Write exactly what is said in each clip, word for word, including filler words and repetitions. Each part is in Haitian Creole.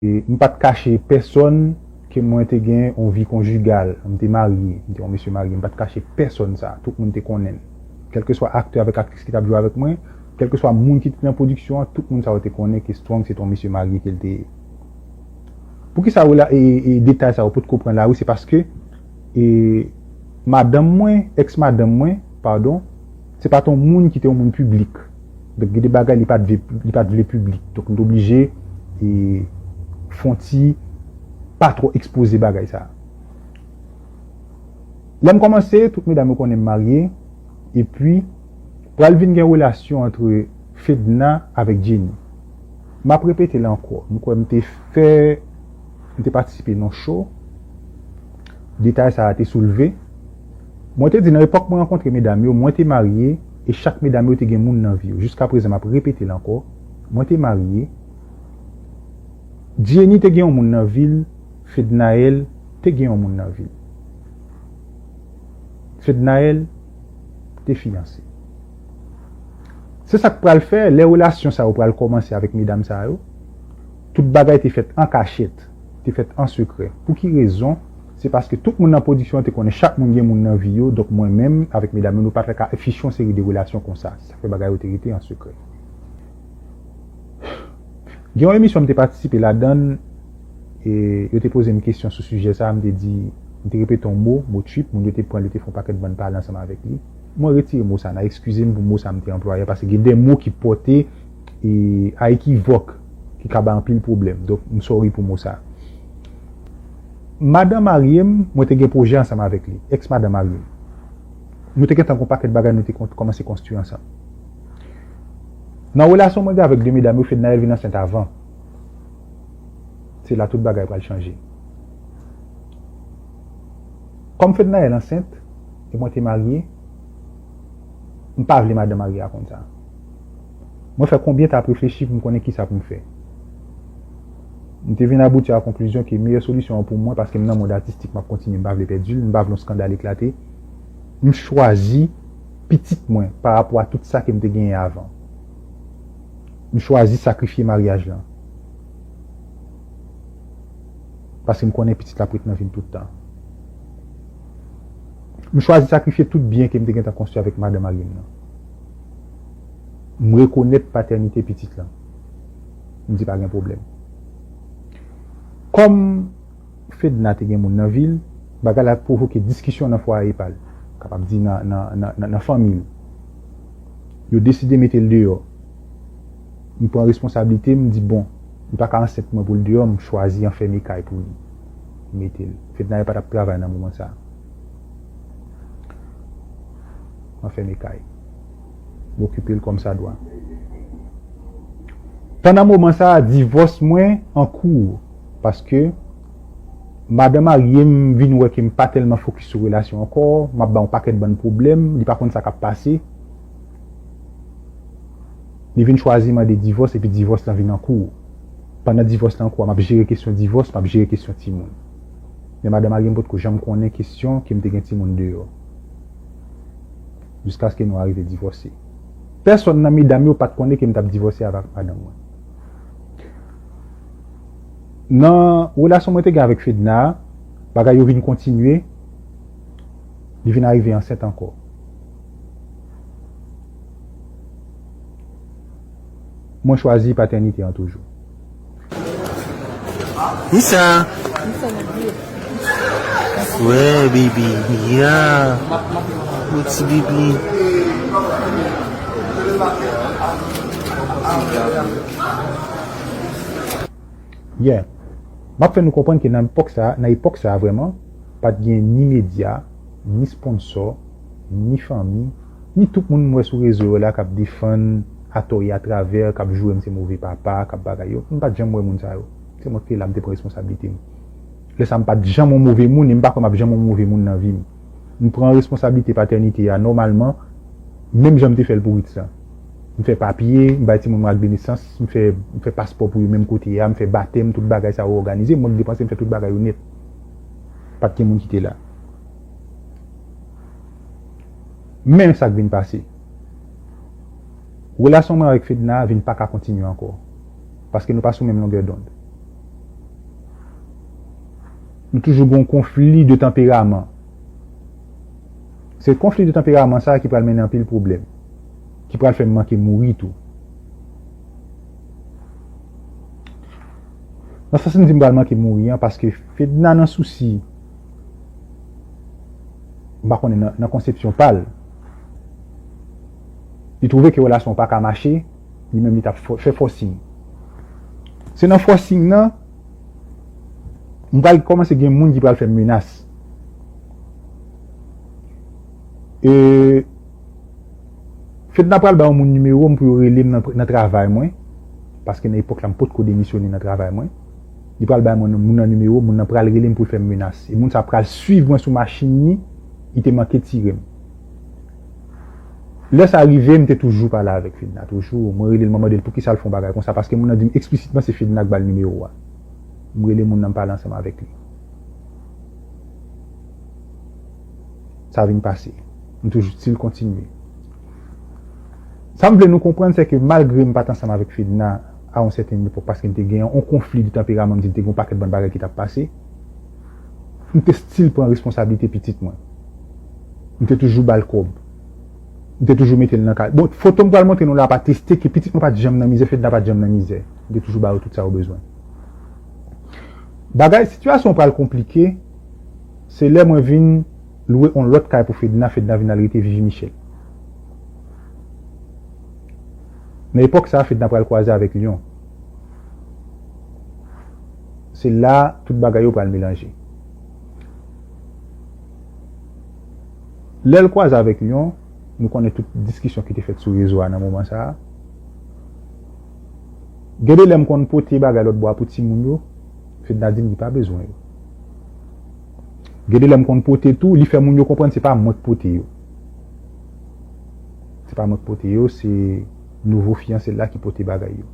E m pa t kache pèsonn ke mwen te gen yon vi konjigal. M te marye, m te yon mesye marye. M pa t kache pèsonn sa. Tout moun te konnen l. Kèlkeswa aktè avèk aktris ki t ap jwe avèk mwen, kèlkeswa moun ki te nan pwodiksyon an, tout moun sa yo te konnen ke Strong se te yon mesye marye ke l te ye. Poukisa rela-, e, e detay sa yo potko pran lari, se paske, e, madanm mwen, èks madanm mwen, padon, se pa t yon moun ki te yon moun piblik. Donk, gen de bagay li pa t vle, li pa t vle piblik. Donk, m te oblije, e, fè yon ti pa twò ekspoze bagay sa. Lè m kòmanse, tout medam yo konnen m marye, epi pral vin gen relasyon ant Fedna avèk Jenny. M ap repete l ankò, m kwè m te fè, m te patisipe nan show, detay sa a te soulve. Mwen te di nan epòk mwen rankontre medam yo, mwen te marye, e chak medam yo te gen moun nan vi yo. Jiska prezan, m ap repete l ankò, mwen te marye, Jenny te gen yon moun nan vi l, Fednaelle te gen yon moun nan vi l. Fednaelle te fiyanse. Se sa k pral fè, lè relasyon sa yo pral kòmanse avèk medam sa yo, tout bagay te fèt an kachèt, te fèt an sekrè. Pou ki rezon? Se paske tout moun nan pwodiksyon an te konnen chak moun gen moun nan vi yo, donk mwen menm avèk medam yo, nou pa t ka afiche yon seri de relasyon konsa. Sa fè bagay yo te rete an sekrè. Gen yon emisyon m te patisipe ladan l, e yo te poze m kesyon sou sijè sa a, m te di, m te repete yon mo, mo trip, moun yo te pran l, yo te fè yon pakèt bann pale ansanm avèk li. Mwen retire mo sa a, n a eskize m pou mo sa a m te anplwaye a, paske gen de mo ki pòte, e, a ekivòk, ki ka bay anpil pwoblèm. Donk, m sòri pou mo sa a. Madan marye m, mwen te gen pwojè ansanm avèk li, èks madan marye m. Nou te gentan gen yon pakèt bagay nou te kon-, kòmanse konstwi ansanm. Nan relasyon mwen gen avèk de medam yo, Fednaelle vin ansent avan. Se la tout bagay pral chanje. Kòm Fednaelle ansent, e mwen te marye, m pa vle madan marye a konn sa. Mwen fè konbyen t ap reflechi pou m konnen kisa pou m fè. M te vin abouti a konklizyon ke meyè solisyon an pou mwen, paske m nan mond atistik, m ap kontinye, m pa vle pèdi l, m pa vle yon eskandal eklate. M chwazi pitit mwen pa rapò a tout sa ke m te genyen avan. M chwazi sakrifye maryaj lan. Paske m konnen pitit la ap ret nan vi m tout tan. M chwazi sakrifye tout byen ke m te gentan konstwi avèk madan marye m nan. M rekonèt patènite pitit lan. M di pa gen pwoblèm. Kòm Fedna te gen moun nan vi l, bagay la pwovoke diskisyon nan fwaye pa l, kapab di nan, nan, nan, nan, nan fanmi l. Yo deside mete l deyò. M pran responsablite m, m di, bon, li pa ka ansent mwen pou l deyò, m chwazi anfème kay pou li. M mete l. Fednaelle pa t ap travay nan moman sa a. Anfème kay. M okipe l kòmsadwa. Pandan moman sa a, divòs mwen an kou, paske madan marye m vin wè ke m pa tèlman fokis sou relasyon ankò, m ap bay yon pakèt bann pwoblèm, li pa konn sa k ap pase. Li vin chwazi mande divòs, epi divòs lan vin an kou. Pandan divòs lan an kou a, m ap jere kesyon divòs, m ap jere kesyon timoun. Men madan marye m potko janm konnen kesyon ke m te gen timoun deyò. Jiskaske nou arive divòse. Pèsonn nan medam yo pa t konnen ke m t ap divòse avèk madanm mwen. Nan relasyon mwen te gen avèk Fedna a, bagay yo vin kontinye, li vin arive ansent ankò. Mwen chwazi patènite an toujou. Nisa. Wè, baby. Ya. Mon ti bebe. Yeah. M ap fè nou konprann ke nan epòk sa, nan epòk sa vrèman, pa t gen ni medya, ni sponsò, ni fanmi, ni tout moun m wè sou rezo yo la k ap defann atò e atravè, k ap joure m se move papa, k ap bagay yo. M pa t janm wè moun sa yo. Se mwen ki te la, m te pran responsablite m. Lè sa a, m pa t janm yon move moun, e m pa kwè m ap janm yon move moun nan vi m. M pran responsablite patènite a nòmalman, menm jan m te fè l pou Ritz lan. M fè papye, m bay timoun mwen ak de nesans, m fè, m fè paspò pou yo menm kote a, m fè batèm, tout bagay sa yo òganize, mwen k depanse, m fè tout bagay yo nèt. Pa t gen moun ki te la. Men sa k vin pase. Relasyon mwen avèk Fedna vin pa ka kontinye ankò. Paske nou pa sou menm longè dond. Nou toujou gen yon konfli de tanperaman. Se konfli de tanperaman sa a ki pral mennen anpil pwoblèm, ki pral fè m manke mouri tou. Nan sans m di m pral manke mouri an, paske Fedna nan sousi, m pa konnen nan, nan konsepsyon pa l, li twouve ke relasyon an pa ka mache, li menm li t ap fò- fè forcing. Se nan forcing nan, m pral kòmanse gen moun ki pral fè m menas. E, Fedna pral ba yon moun nimewo m pou yo rele m nan, nan travay mwen, paske nan epòk la m potko demisyone nan travay mwen. Li pral bay mwen moun nan nimewo, moun nan pral rele m pou l fè m menas. E moun sa pral swiv mwen sou machin li, li te manke tire m. Lè sa rive, m te toujou pale avèk Fedna, toujou. Mwen rele l, mwen mande l poukisa l fè yon bagay konsa, paske moun nan di m eksplisitman se Fedna k ba l nimewo a. M rele moun nan, m pale ansanm avèk li. Sa vin pase. M toujou still kontinye. Sa m vle nou konprann, se ke malgre m pa t ansanm avèk Fedna a yon sèten epòk, paske m te gen yon konfli de tanperaman, m di m te gen yon pakèt bann bagay ki t ap pase, m te still pran responsablite pitit mwen. M te toujou ba l kòb. M te toujou mete l nan kay. Bon, foto m pral montre nou la pa teste ke pitit mwen pa t janm nan mizè, Fedna pa t janm nan mizè. M te toujou ba yo tout sa yo bezwen. Bagay, sitiyasyon pral konplike, se lè mwen vin lwe yon lòt kay pou Fedna, Fedna vin al rete Vivi Michel. Nan epòk sa a, Fedna pral kwaze avèk Lyon. Se la tout bagay yo pral melanje. Lè l kwaze avèk Lyon, nou konnen tout diskisyon ki te fèt sou rezo a nan moman sa a. Gen de lè m konn pote bagay lòt bò a pou timoun yo, Fedna di m li pa bezwen yo. Gen de lè m konn pote tou, li fè moun yo konprann se pa mwen k pote yo. Se pa mwen k pote yo, se nouvo fiyanse l la ki pote bagay yo.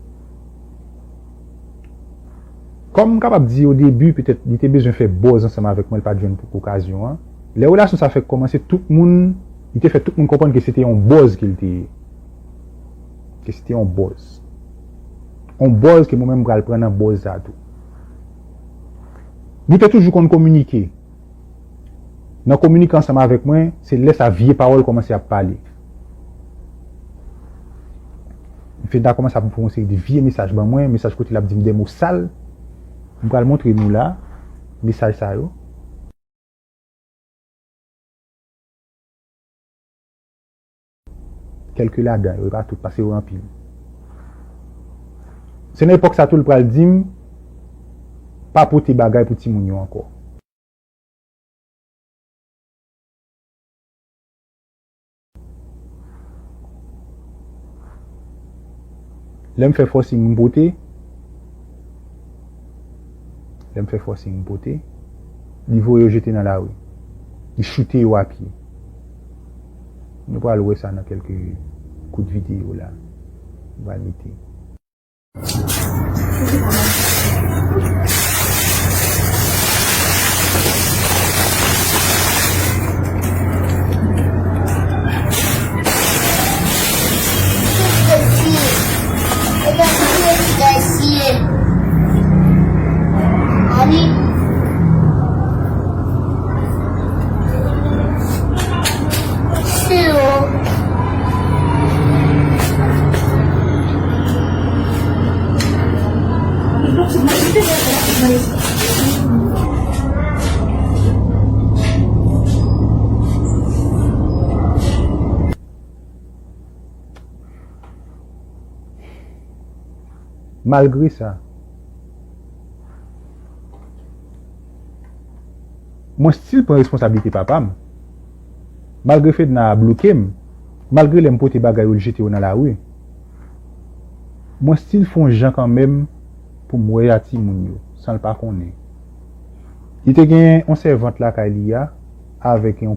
Kòm m kapab di o debi, petèt li te bezwen fè buzz ansanm avèk mwen, l pa t jwenn pou okazyon an. Lè relasyon sa fèk kòmanse, tout moun, li te fè tout moun konprann ke se te yon buzz ke l te ye. Ke se te yon buzz. Yon buzz ke mwen menm m pral pran nan buzz sa tou. Nou te toujou konn kominike. Nan kominike ansanm avèk mwen, se lè sa vye pawòl kòmanse ap pale. Fedna kòmanse ap voye yon seri de vye mesaj ban mwen, mesaj kote l ap di m de mo sal. M pral montre nou la, mesaj sa yo. Kèlke ladan yo, e pa tout, paske yo anpil. Se nan epòk sa tou l pral di m, pa pote bagay pou timoun yo ankò. Lè m fè forcing m pote, lè m fè forcing m pote, li voye yo jete nan lari. Li choute yo a pye. Nou pral wè sa nan kèlke kout videyo la. M pral mete. Malgre sa, mwen still pran responsablite papa m. Malgre Fedna bloke m, malgre lè m pote bagay yo, l jete yo nan lari, mwen still fè yon jan kanmenm pou m wè a timoun yo, san l pa konnen. Li te gen yon sèvant lakay li a, avèk yon